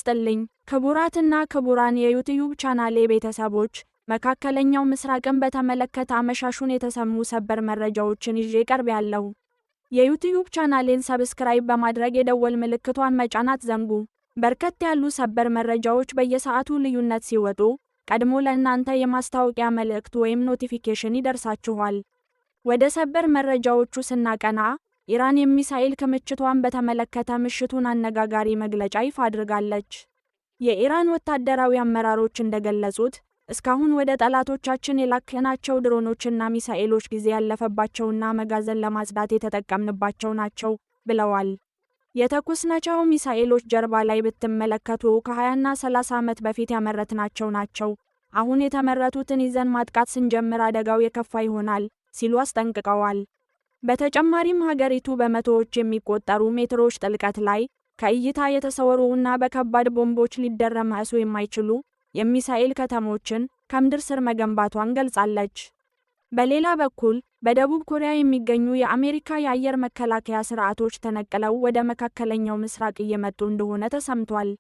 ይስጥልኝ ክቡራትና ክቡራን የዩቲዩብ ቻናሌ ቤተሰቦች፣ መካከለኛው ምስራቅን በተመለከተ አመሻሹን የተሰሙ ሰበር መረጃዎችን ይዤ ቀርቤያለሁ። የዩቲዩብ ቻናሌን subscribe በማድረግ የደወል ምልክቷን መጫን አትዘንጉ። በርከት ያሉ ሰበር መረጃዎች በየሰዓቱ ልዩነት ሲወጡ ቀድሞ ለእናንተ የማስታወቂያ መልእክት ወይም notification ይደርሳችኋል። ወደ ሰበር መረጃዎቹ ስናቀና፣ ኢራን የሚሳኤል ክምችቷን በተመለከተ ምሽቱን አነጋጋሪ መግለጫ ይፋ አድርጋለች። የኢራን ወታደራዊ አመራሮች እንደገለጹት፣ እስካሁን ወደ ጠላቶቻችን የላክናቸው ድሮኖችና ሚሳኤሎች ጊዜ ያለፈባቸውና መጋዘን ለማጽዳት የተጠቀምንባቸው ናቸው ብለዋል። የተኮስናቸው ሚሳኤሎች ጀርባ ላይ ብትመለከቱ ከ20ና 30 ዓመት በፊት ያመረትናቸው ናቸው። አሁን የተመረቱትን ይዘን ማጥቃት ስንጀምር አደጋው የከፋ ይሆናል ሲሉ አስጠንቅቀዋል። በተጨማሪም ሀገሪቱ በመቶዎች የሚቆጠሩ ሜትሮች ጥልቀት ላይ ከእይታ የተሰወሩ እና በከባድ ቦምቦች ሊደረመሱ የማይችሉ የሚሳኤል ከተሞችን ከምድር ስር መገንባቷን ገልጻለች። በሌላ በኩል በደቡብ ኮሪያ የሚገኙ የአሜሪካ የአየር መከላከያ ስርዓቶች ተነቅለው ወደ መካከለኛው ምስራቅ እየመጡ እንደሆነ ተሰምቷል።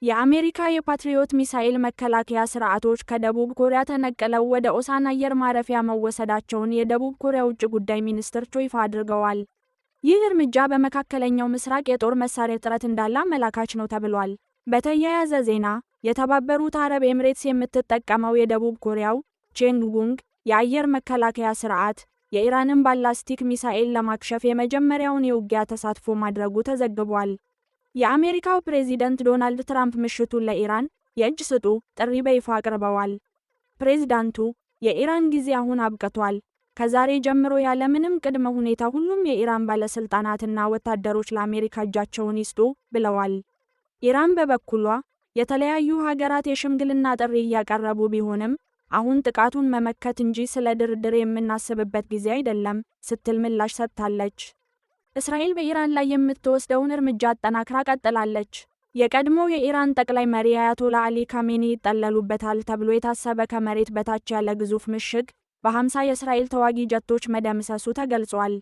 የአሜሪካ የፓትሪዮት ሚሳኤል መከላከያ ስርዓቶች ከደቡብ ኮሪያ ተነቅለው ወደ ኦሳን አየር ማረፊያ መወሰዳቸውን የደቡብ ኮሪያ ውጭ ጉዳይ ሚኒስትር ቾ ይፋ አድርገዋል። ይህ እርምጃ በመካከለኛው ምስራቅ የጦር መሳሪያ እጥረት እንዳለ አመላካች ነው ተብሏል። በተያያዘ ዜና የተባበሩት አረብ ኤምሬትስ የምትጠቀመው የደቡብ ኮሪያው ቼንግጉንግ የአየር መከላከያ ስርዓት የኢራንን ባላስቲክ ሚሳኤል ለማክሸፍ የመጀመሪያውን የውጊያ ተሳትፎ ማድረጉ ተዘግቧል። የአሜሪካው ፕሬዚደንት ዶናልድ ትራምፕ ምሽቱን ለኢራን የእጅ ስጡ ጥሪ በይፋ አቅርበዋል። ፕሬዚዳንቱ የኢራን ጊዜ አሁን አብቅቷል፣ ከዛሬ ጀምሮ ያለምንም ቅድመ ሁኔታ ሁሉም የኢራን ባለስልጣናትና ወታደሮች ለአሜሪካ እጃቸውን ይስጡ ብለዋል። ኢራን በበኩሏ የተለያዩ ሀገራት የሽምግልና ጥሪ እያቀረቡ ቢሆንም አሁን ጥቃቱን መመከት እንጂ ስለ ድርድር የምናስብበት ጊዜ አይደለም ስትል ምላሽ ሰጥታለች። እስራኤል በኢራን ላይ የምትወስደውን እርምጃ አጠናክራ ቀጥላለች። የቀድሞው የኢራን ጠቅላይ መሪ አያቶላ አሊ ካሜኒ ይጠለሉበታል ተብሎ የታሰበ ከመሬት በታች ያለ ግዙፍ ምሽግ በ50 የእስራኤል ተዋጊ ጀቶች መደምሰሱ ተገልጿል።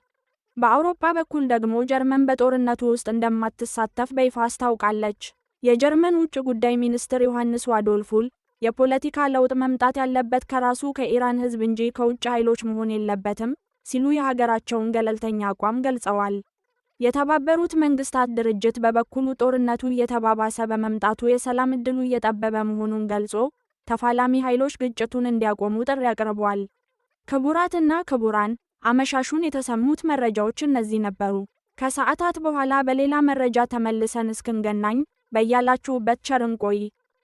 በአውሮፓ በኩል ደግሞ ጀርመን በጦርነቱ ውስጥ እንደማትሳተፍ በይፋ አስታውቃለች። የጀርመን ውጭ ጉዳይ ሚኒስትር ዮሐንስ ዋዶልፉል የፖለቲካ ለውጥ መምጣት ያለበት ከራሱ ከኢራን ሕዝብ እንጂ ከውጭ ኃይሎች መሆን የለበትም ሲሉ የሀገራቸውን ገለልተኛ አቋም ገልጸዋል። የተባበሩት መንግስታት ድርጅት በበኩሉ ጦርነቱ እየተባባሰ በመምጣቱ የሰላም ዕድሉ እየጠበበ መሆኑን ገልጾ ተፋላሚ ኃይሎች ግጭቱን እንዲያቆሙ ጥሪ አቅርቧል። ክቡራትና ክቡራን፣ አመሻሹን የተሰሙት መረጃዎች እነዚህ ነበሩ። ከሰዓታት በኋላ በሌላ መረጃ ተመልሰን እስክንገናኝ በያላችሁበት ቸር እንቆይ።